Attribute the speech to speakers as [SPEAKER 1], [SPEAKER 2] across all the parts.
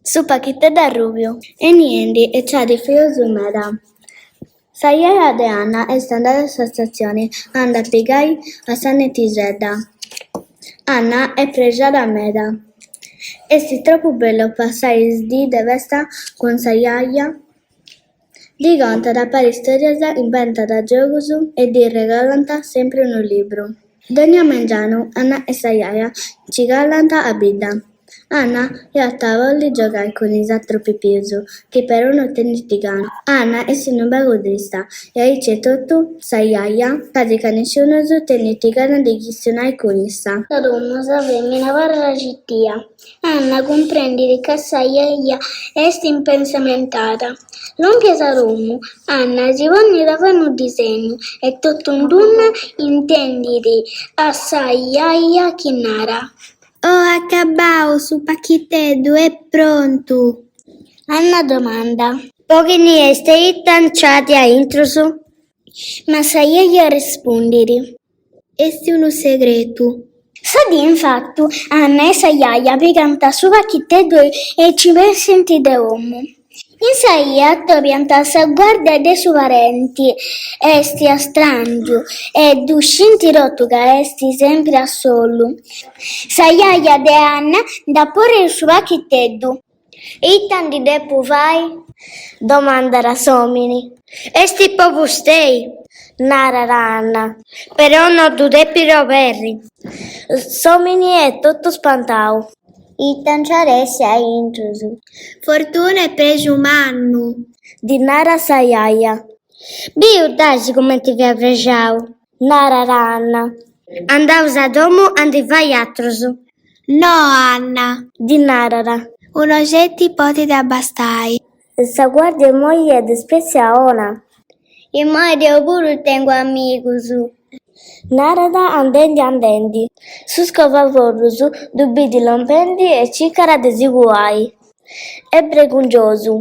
[SPEAKER 1] Su pachiteddu arrùbiu. Est niendi e nc'at frius meda. Sa jaja de Anna est andada a sa statzioni a nde pigai a sa netixedda. Anna est prexada meda. Est tropu bellu passai is diis de festa cun sa jaja. Ddi contat paristòrias, imbentat giogus e ddi regalat sempri unu libru. Dònnia mengianu Anna e sa jaja nci calant a bidda. Anna iat a bolli giogai cun is atrus pipius, chi però no tenint gana. Anna est unu pagu trista e aici etotu sa jaja, casi ca nisciunus tenit gana de chistionai cun issa.
[SPEAKER 2] A domu sa femina abarrat citia. Anna cumprendit ca sa jaja est impensamentada. Lòmpia a domu, Anna si ponit a fai unu disegnu e totu in d'una intendit a sa jaja chi narat.
[SPEAKER 1] Oh acabau, su pachiteddu est prontu!
[SPEAKER 2] Anna domandat.
[SPEAKER 1] Po chini est e ita nc'at a intrus?
[SPEAKER 2] Ma sa jaja respundit.
[SPEAKER 1] Est unu segretu.
[SPEAKER 2] Sa dì infatu, Anna e sa jaja pigant su pachiteddu e nci bessint de domu. In sa 'ia atobiant sa guardia de su parenti, est a stràngiu e ddu scint totu ca est sempri a solu. Sa jaja de Anna dd'aporrit su pachiteddu.
[SPEAKER 1] Ita ndi depu fai? Domandat s'òmini. Est po fustei, narat Anna, però no ddu depit oberri. S'òmini est totu spantau.
[SPEAKER 2] Ita nci at essi a intrus?
[SPEAKER 1] Fortuna e prexu mannu! Ddi narat sa jaja. Biu dd'as cumenti fia prexau! Narat Anna. Andaus a domu a ndi fai atrus. No, Anna! Ddi narat. Unu sceti podit abbastai. Sa guardia immoi est spètzia 'ona.
[SPEAKER 2] Immoi deu puru tengu amigus.
[SPEAKER 1] Narat andendi andendi. Su scovaforrus ddu bit lompendi e circat de si cuai. Est bregungiosu,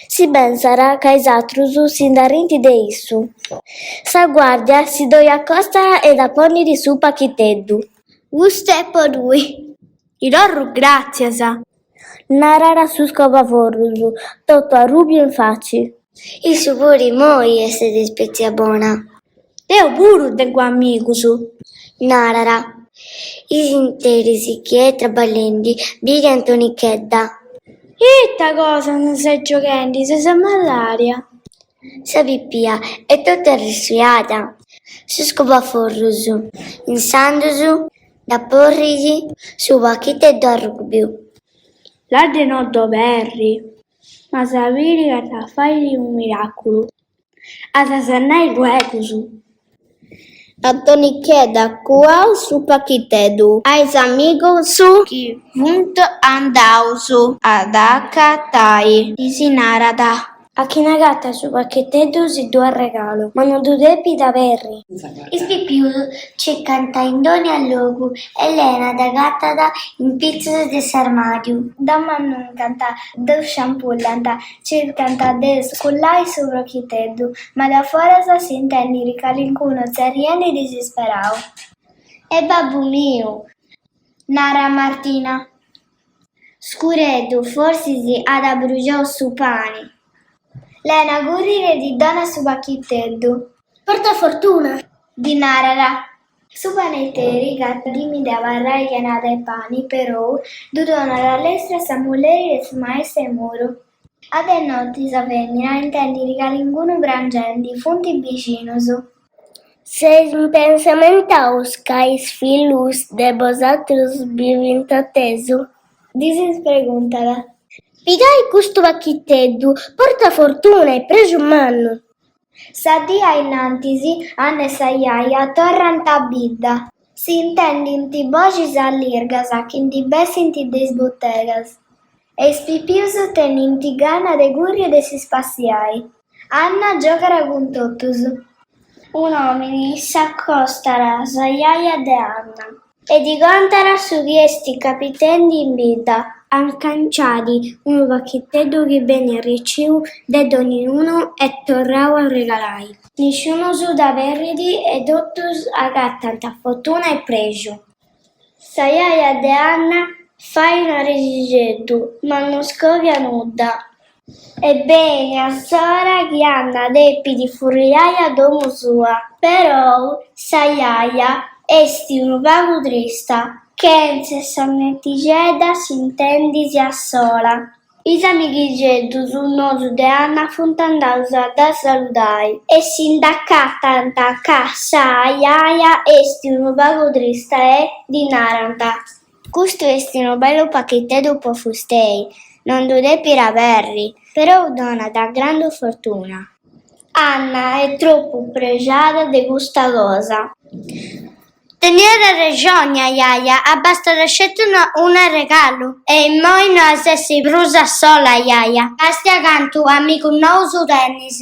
[SPEAKER 1] si pensat ca is atrus si nd'arrint de issu. Sa guardia si ddoi acostat e dd'aporrit su pachiteddu.
[SPEAKER 2] Custu est po tui.
[SPEAKER 1] Ti torru gràtzias! Narat su scovaforrus, totu arrùbiu in faci.
[SPEAKER 2] Issu puru immoi est de spètzia bona.
[SPEAKER 1] Deu puru tengu amigus!
[SPEAKER 2] Narat. In s'interis chi est traballendi, biri Antonichedda.
[SPEAKER 1] Ita cosa ses gioghendi, ses malàdia?
[SPEAKER 2] Sa pipia est totu arresfriada. Su scovaforrus, insandus, dd'aporrit su pachiteddu arrùbiu.
[SPEAKER 1] Ladde no dd'oberri, ma as a biri ca at a fai unu miràculu. At a sanai luegus. Antonichedda cuat su pachiteddu a is amigus chi funt andaus a dd'acatai. Ddis narat. A chini agatat su pachiteddu si ddu arregalu, ma no ddu depit aberri.
[SPEAKER 2] Is pipius circant in dònnia logu e Lena dd'agatat in pitzus de s'armàdiu. Dd'ammanucant, ddu sciampullant, Circant de scullai su pachiteddu, ma de foras s'intendit calincunu tzerriendi disisperau. Est babbu miu! Narat Martina. Scureddu forsis at abruxau su pani. Lena currit e ddi donat su pachiteddu.
[SPEAKER 1] Porta fortuna!
[SPEAKER 2] Ddi narat. Su paneteri, ca timit de abarrai chena de pani, perou, ddu donat a lestra a sa mulleri de su maistu 'e muru. A de noti sa femina intendit calincunu prangendi, funt is bixinus.
[SPEAKER 1] Seis impensamentaus ca is fillus de bosatrus bivint atesu?
[SPEAKER 2] Ddis preguntat.
[SPEAKER 1] Pigai custu pachiteddu, porta fortuna e prexu mannu!
[SPEAKER 2] Sa dì a innantis, Anna e sa jaja torrant a bidda. Si intendint boxis allirgas chi ndi bessint de is butegas. E is pipius tenint gana de curri e de si spassiai. Anna giogat cun totus. Un'òmini s'acostat a sa jaja de Anna e ddi contat su chi est capitendi in bidda.
[SPEAKER 1] Ancà nc'at unu pachiteddu chi benit arriciu de donniunu e torrau a regalai. Nisciunus dd'aberrit e totus agatant fortuna e prexu.
[SPEAKER 2] Sa jaja de Anna.
[SPEAKER 1] Fait un'arrisixeddu, ma no scòviat nudda. Est bènnia s'ora chi Anna depit furriai a domu sua. Perou s'ajaja est unu pagu trista. Chentze sa netixedda s'intendit a sola. Is amighixeddus nous de Anna funt andaus a dda saludai e si nd'acatant ca sa ajaja est unu pagu trista e ddi narant. Custu est unu bellu pachiteddu po fustei, non ddu depit aberri, perou donat grandu fortuna. Anna est tropu prexada de custa cosa. Teniat arrexoni ajaja, abastat sceti un'arregalu. E immoi no as essi prus a sola ajaja, castia cantu amigus nous tenis.